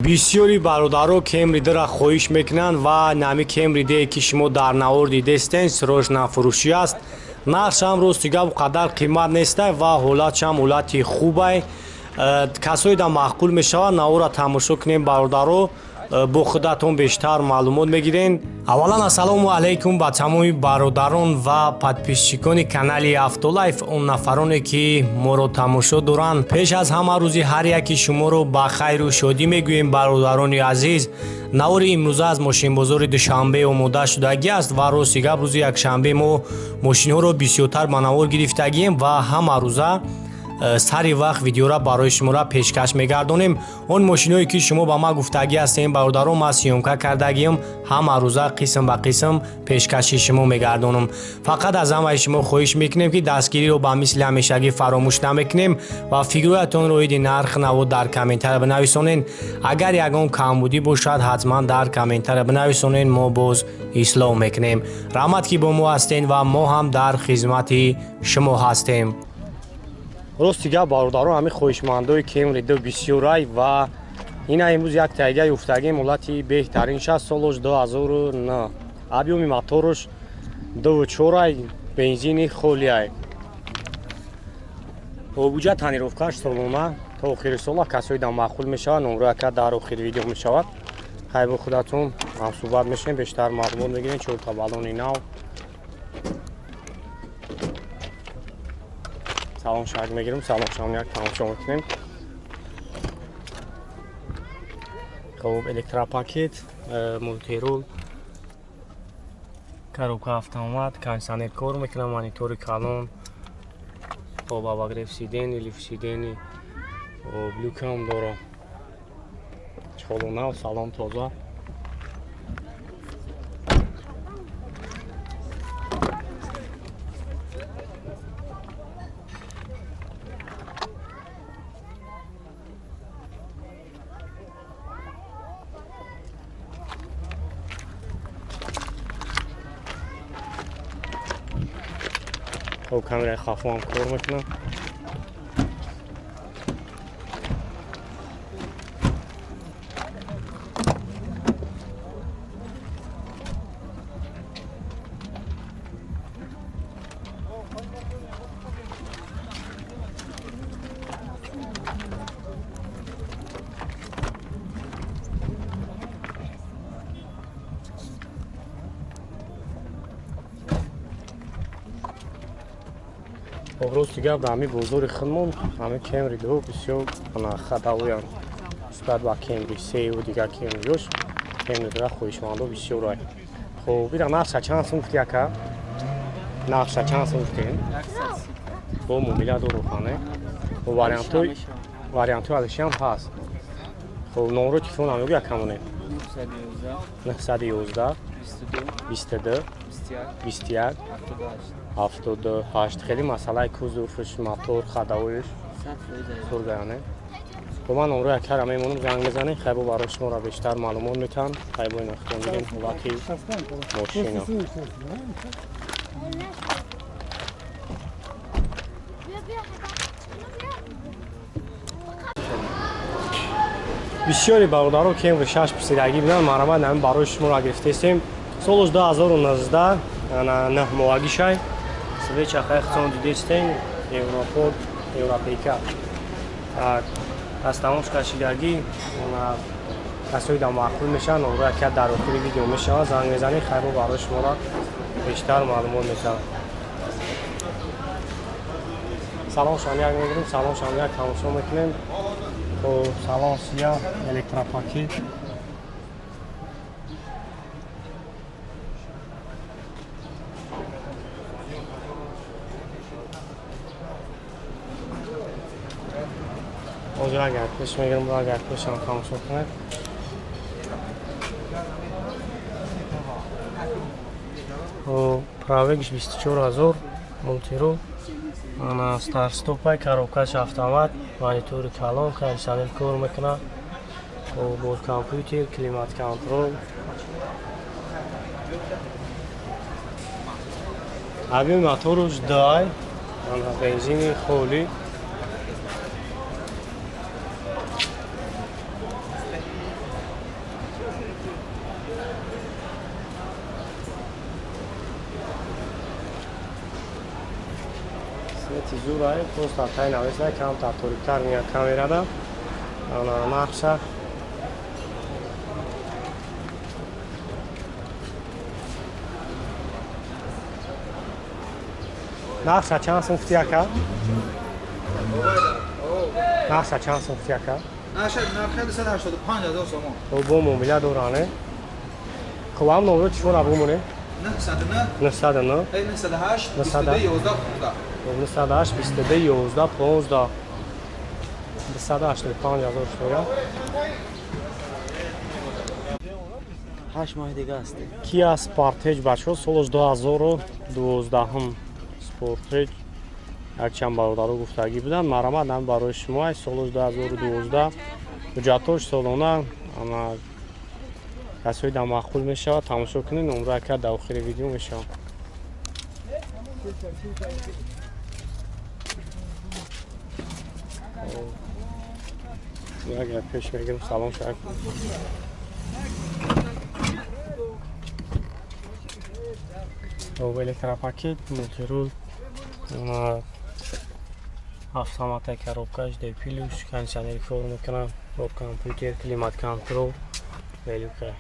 Бисёри бародаро Кемри 2-ра хоҳиш мекунанд ва нами Кемри 2 ки шумо дар навор дидестен, срочно фурӯшӣ аст. Нархшам рости гап қадар қимат нестай ва ҳолатшам ҳолати хубай. Касое да маъқул мешавад, наворро тамошо кунем бародаро, бо худатон бештар маълумот мегирен. Аввалан ассалому алайкум ба тамоми бародарон ва подписчикони канали Автолайф, он нафароне ки моро тамошо доранд. Пеш аз ҳама рӯзи ҳар яки шуморо ба хайру шодӣ мегӯем, бародарони азиз. Навори имрӯза аз мошинбозори Душанбе омода шудагӣ аст ва рости гап рӯзи якшанбе мо мошинҳоро бисёртар ба навор гирифтагием ва ҳама рӯза сари вақт видеора барои шуморо пешкаш мегардонем. Он мошиное ки шумо ба ман гуфтагӣ ҳастем бародарон, ман съёмка кардагиам, ҳама рӯза қисм ба қисм пешкаши шумо мегардонам. Фақат аз ҳамаи шумо хоҳиш мекунем ки дастгириро ба мисли ҳамешагӣ фаромӯш намекунем ва фикрҳоятонро оиди нарх наво дар комментария бинависонед. Агар ягон камбудӣ бошад, ҳатман дар комментария бинависонед, мо боз ислоҳ мекунем. Раҳмат ки бо мо ҳастед ва мо ҳам дар хизмати шумо ҳастем. Рости гап бародарон, ҳамин хоҳишмандои Кемри 2 бисёрай ва ина имрӯз як тайга ёфтагим, ҳолати беҳтарин шаст солош 2009, объёми моторш 2.4, бензини холиай. Буҷа тонировкаш солона то охири сола касои да маъқул мешавад, номро яка дар охири видео мешавад. Хай бо худатон ҳамсӯҳбат мешавем, бештар маълумот мегирем. Чорта баллони нав. Салон шак мегирем, салон шам як тамошо мекунем. Хуб, электропакет, мультирул, коробка автомат, кондиционер кор мекунам, монитори калон, хуб, обогрев сидений, лифт сидений, хуб, люкам дора. Чолу нав, салон тоза. Хуб, камераи хафо ҳам кор мекунам. Хоб, рости гап дар ҳамин бозори худмон ҳамин Кемри 2 бисёр хадавоянд нисбат ба Кемри 3 дигар Кемриёш. Кемри 2 хоҳишмандо бисёрай. Хоб, ира нархша чанд сум гуфти ака? Нархша чанд сум гуфтем? Бо муомила дору хане. Бо вариантҳои алишиам ҳаст. Хоб, номро телефон ҳам мегӯ якамоне? 911 22 21 78. Хеле масъалаи кузовш, мотор, хадавоиш сургаяне. Бо ман номро якара мемонам, занг мезанем, хайбо барои шуморо бештар маълумот метаҳам. Хайбо ина худтон дидем ҳолати мошина. Бисёри бародаро Кемри 6 пурсидагӣ буданд, марҳамат ҳамин барои шуморо гирифтестем. Солош 2019, нӯҳ моҳагишай. Свеча хайхтон дидестен, Европод, Европейка. Аз тамош кашидагӣ, касои да маъқул мешаванд, номро яка дар охири видео мешавад, занг мезанед, хайбо барои шуморо бештар маълумот метаҳам. Салон шам як мегирем, салон шам як тамошо мекунем. Хуб, салон сия, электропакет. Ҳозир агар пеш мегирам, агар пешам тамошо кунед. Пробегш 24000, мультирул, ана старт-стопай, коробкаш автомат, монитори калон, кондиционер кор мекунад, бо компютер, климат контрол. Объёми моторуш 2, ана бензини холӣ. Ҳолати зур ай, просто тай навесна, камтар ториктар меяд камерада. Ана нархша нархша чанд сум гуфти, ака? Нархша чанд сум гуфти, ака? Нархша 285 ҳазор сомон. Бо муомила доране. Хуб, ҳам номро телефона бумоне. 909 909 908 22 11 15. 908 22 11 15. 285 ҳазор шуя. 8 моҳи дига аст. Kia Sportage, бачаҳо, солаш 2012. Sportage якчанд бародаро гуфтагӣ буданд. Марамад ҳам барои шумо аст. Солаш 2012, ҳуҷҷатҳош солона. Ана касои дар маъқул мешавад, тамошо кунед. Номро ака дар охири видео мешавад. Як пеш мегирем. Салом шак. Электропакет, мультирул, автомата, коробкаш D плюс, кондиционер кор мекунад, бо компютер, климат контрол, велюка.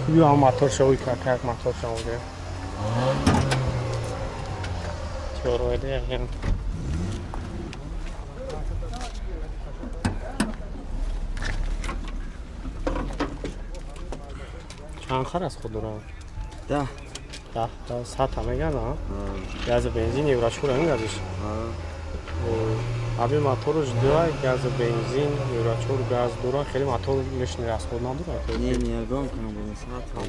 Ю мотор шавӣ, как мотор шавӣ. Чор чанд хар аз худ дорад? 10. 10 100 меган, а? Газу бензин евро чор ин газиш. Аби моторш дуа, газу бензин, евро чор газ дора, хеле мотор лишний расход надорад. Не, не, ягон кунам бо 100.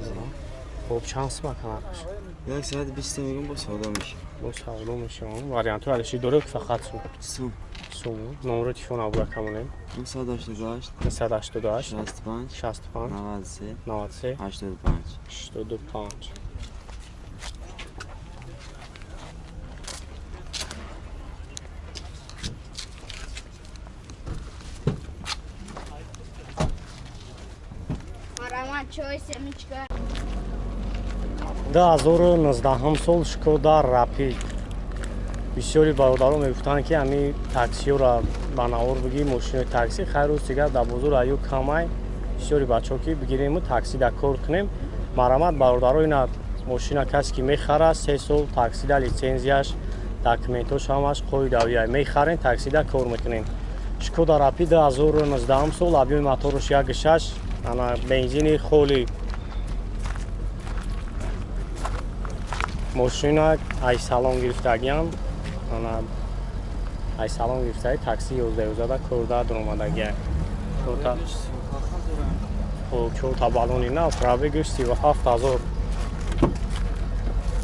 Хуб, чанд сум канарш? 120 мегум, бо савдо мешавад. Бо савдо мешавад. Вариантҳои алиши дорад ки фақат сум? Сум. Сум. Номро телефон абу камонем. 988 988 65 65 93 93 85 85. Роман, чой, семечка. 2019 сол Шкода Рапид. Бисёри бародарон мегуфтанд, ки ҳами таксиёра ба навор бигӣ, мошинои такси. Хайр, рӯз дигар дар бозор аю камай. Бисёри бачаҳо ки бигирему таксида кор кунем. Марамат, бародаро, ина мошина касе ки мехарад, 3 сол таксида литсензияш, документош ҳамаш қоидавия. Мехарем, таксида кор мекунем. Шкода Рапид 2019 сол, объёми мотораш 1,6, ана бензини холи. Мошина ай салон гирифтагиам, ана ай салон гирифтаги, такси 11 11 корда дуромадагия. Хуб, чорта баллони нав, пробегаш 37 000.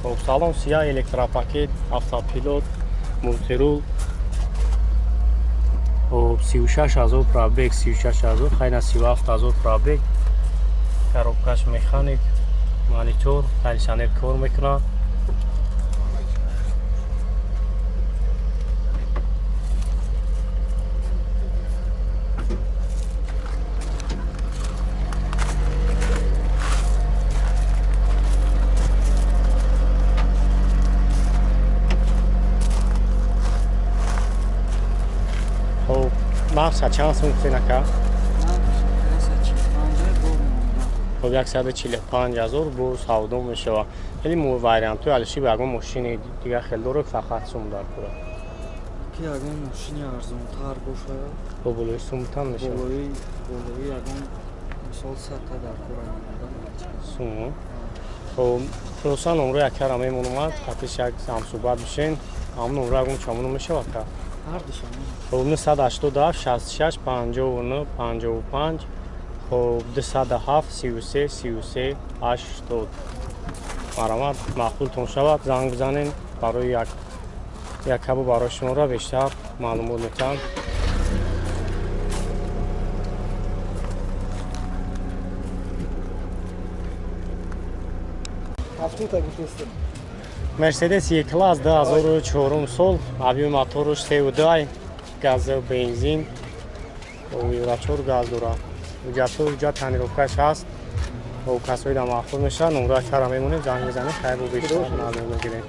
Хуб, салон сия, электропакет, автопилот, мультирул. Хуб, 36 000 пробег, 36 000, хайна 37 000 пробег. Коробкаш механик, монитор, кондиционер кор мекунад. Хуб, нархша чанд сум гуфтен, ака? Хуб, 145 000, бо савдо мешавад. Хеле вариантҳои алиши ба ягон мошини дигар хел дорад, фақат сум дар кора? Ки ягон мошини арзонтар бошад. Бо болои сумтан мешавад. Болои ягон мисол 100 та дар кора. Сум. Хуб, хулоса, номрои акара мемонумад, қатиш як ҳамсӯҳбат бишен. Ҳамон номро ягон чамоно мешавад, ака? Ҳардушам. Хуб, 987 66 59 55, хуб, 207 33 33 80. Марамат, маъқултон шавад, занг бизанен, барои як якабу барои шуморо бештар маълумот метиҳам. Мерседес Е класс 2004 сол, объёми мотораш 3,2, газу бензин. Евро 4 газ дора. Ҳуҷҷатҳо ҳуҷҷат тонировкаш ҳаст. Хоб касои да маъқул мешавад, номраи кара мемонем, занг мезанем, хайр бо бештар маълум мегирем.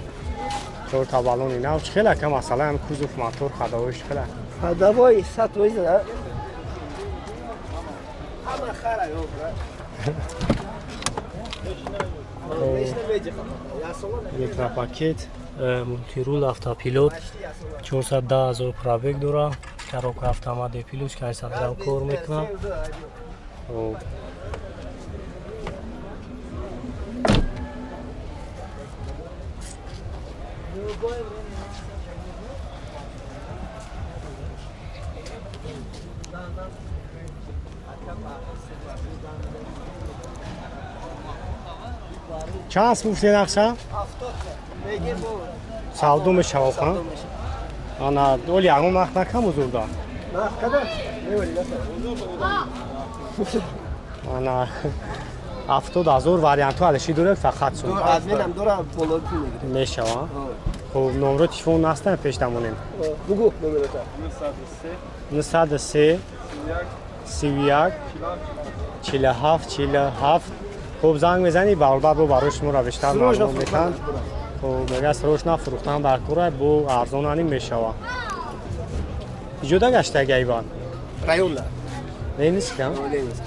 Чор та баллони нав чӣ хел ака масъала ҳам кузов мотор ходовоиш чӣ хела? Ходовой 100%. Ҳама хара ё брат. Электропакет, мультирул, автопилот, 410 000 пробег дора, коробка автомат плюс, 800 грамм кор мекунад. Хоб чанд гуфтед нақша? Савдо мешавад ха? Ана, оли ягон нарх накам узурда? Ана, 70 000 вариантҳо алиши доред фақат сум. Мешава. Хуб, номро телефон ҳастан пеш дамонем. Бугу номерота. 903 31 47 47. Хуб занг мезанӣ, бародар бо барои шуморо бештар маълум мекунанд. Хуб мега срочно фурӯхтан дар кора бо арзон ани мешава. Иҷода гаштага Иван? Районда. Ленинск, а? Ленинск.